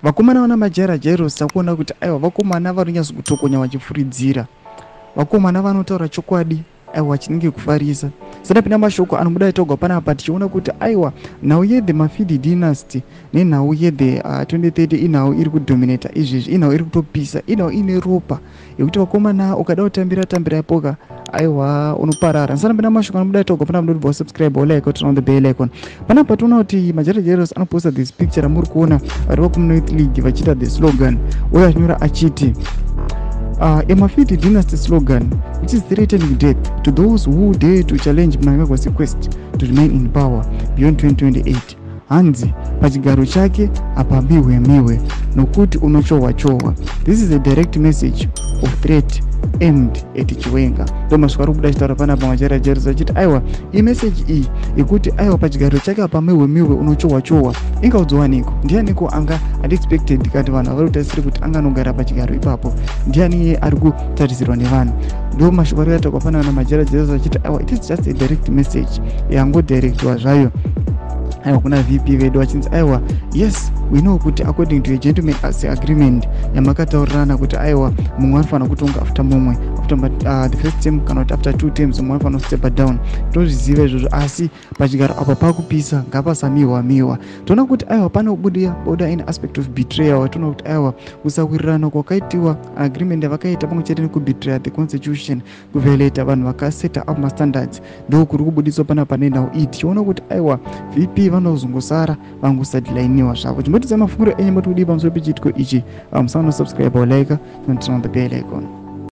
Vakomana vana Majaira Jairos, takuona kuti aiwa, vakomana vanonyatso kutokonya vachifuridzira. Vakomana vanotaura chokwadi, aiwa, chinenge kufarisa. Sandapinda mashoko anobuda aitaurwa panapa, tichiona kuti aiwa, nhau yethe Mafidi dynasty nenhau yethe 2030 inhau iri kudominata izvezvi, inhau iri kutopisa, inhau ine ropa yekuti vakomana, ukada kutambira tambira ipoka, aiwa, unoparara. Ndisandapinda mashoko anobuda aitaurwa panapa, ndoti wasubscribe, like, turn on the bell icon. Panapa toona kuti Majaira Jairos anoposta this picture ramuri kuona vari vakuMuno League vachiita the slogan, uye achinyora achiti a Mafidi dynasty slogan which is threatening death to those who dare to challenge Mnangagwa's quest to remain in power beyond 2028. Hanzi pachigaro chake hapamihwe mihwe nokuti unochohwa chohwa. This is a direct message of threat aimed at Chiwenga. Ndo masvika ari kubuda achitaura panapa Majaira Jairos achiti aiwa, imeseji iyi yekuti aiwa, pachigaro chake hapamihwe mihwe, unochohwa chohwa, ingaudzwaniko? Ndianiko anga unexpected kati vanhu avari kutarisiri kuti anganogara pachigaro ipapo? Ndiani iye ari kutarisirwa nevanhu? Ndo mashoko ari kutaurwa panapa naMajaira Jairos achiti aiwa, it is just a direct message yangodirectwa zvayo, aiwa, kuna VP vedu, vachinzi aiwa, yes, we know kuti according to a gentleman as agreement yamakataurirana kuti aiwa, mumwe anofanira kutonga after mumwe, after the first term kana kuti after two terms mumwe anofanira kustepa down. Tozviziva izvozvo, asi pachigaro apa pakupisa, ngapasamiwa miwa. Toona kuti aiwa, pane kubudiya buda in aspect of betrayal. Toona kuti aiwa, kusawirirana kwakaitiwa agreement yavakaita pamwe chete nekubetraya the constitution, kuviolata vanhu vakaseta up mastandards, ndo kuri kubudiswa panapa nenhau iyi, tichiona kuti aiwa, VP vanozongosara vangosidelineiwa zvavo. Chimbotidza mafungiro enyu, moti kudii pamusoro pechiitiko ichi? Musanosubscribe, like, turn on the bell icon.